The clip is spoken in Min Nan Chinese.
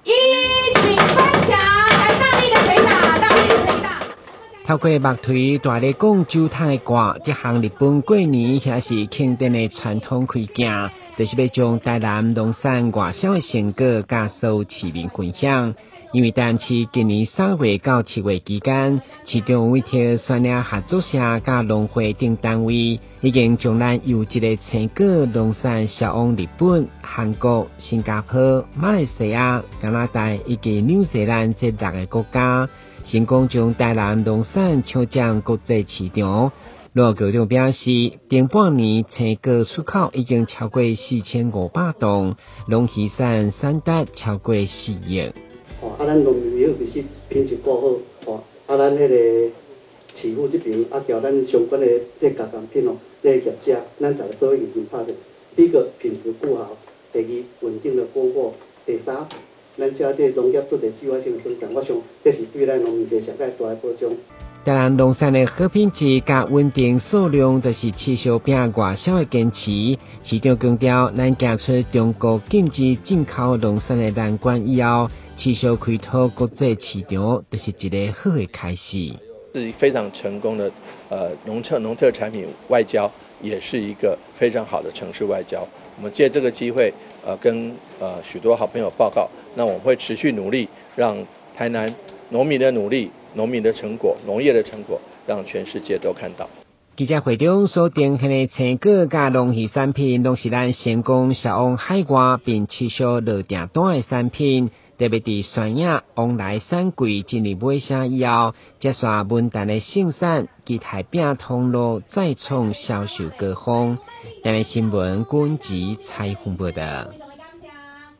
一，請分享，來大力的捶打，大力的捶打。透過木槌大力講酒桶的歌，這項日本過年也是慶典的傳統開鏡，就是欲將台南農產外銷的成果佮所有市民分享。因為台南市今年3月到7月期間，市長委託宣業合作社佮農會等單位，已經將咱優質的青果農產銷往日本、韓國、新加坡、馬來西亞、加拿大以及紐西蘭這六个國家，成功將台南農產搶佔國際市場。羅局長表示，頂半年青果出口已經超過4500噸，龍魚產產值超過4億。哦，啊，咱農民其實品質顧好，哦，啊，咱彼個市府這邊啊，交咱相關的這加工品哦，這個業者，咱逐个做認真拍拼。第一個品質顧好，第二穩定的供貨，第三，咱遮這農業做者計劃性生產，我想這是對咱農民一個上蓋大的保障。台南農產的好品質佮穩定數量，就是持續拼外銷的堅持。市長強調，咱行出中國禁止進口農產的難關以後，持續開拓國際市場，就是一個好的開始。是非常成功的，農特產品外交，也是一個非常好的城市外交。我們借這個機會，跟許多好朋友報告，那我們會持續努力，讓台南農民的努力、農民的成果、農業的成果，讓全世界都看到。記者會中所呈現的青果佮農漁產品，攏是咱成功銷往海外並持續落訂單的產品。特別佇宣業往來產櫃進入尾聲以後，接續文旦的盛產，期待拼通路再創銷售高峰。台南新聞軍籍採訪報道。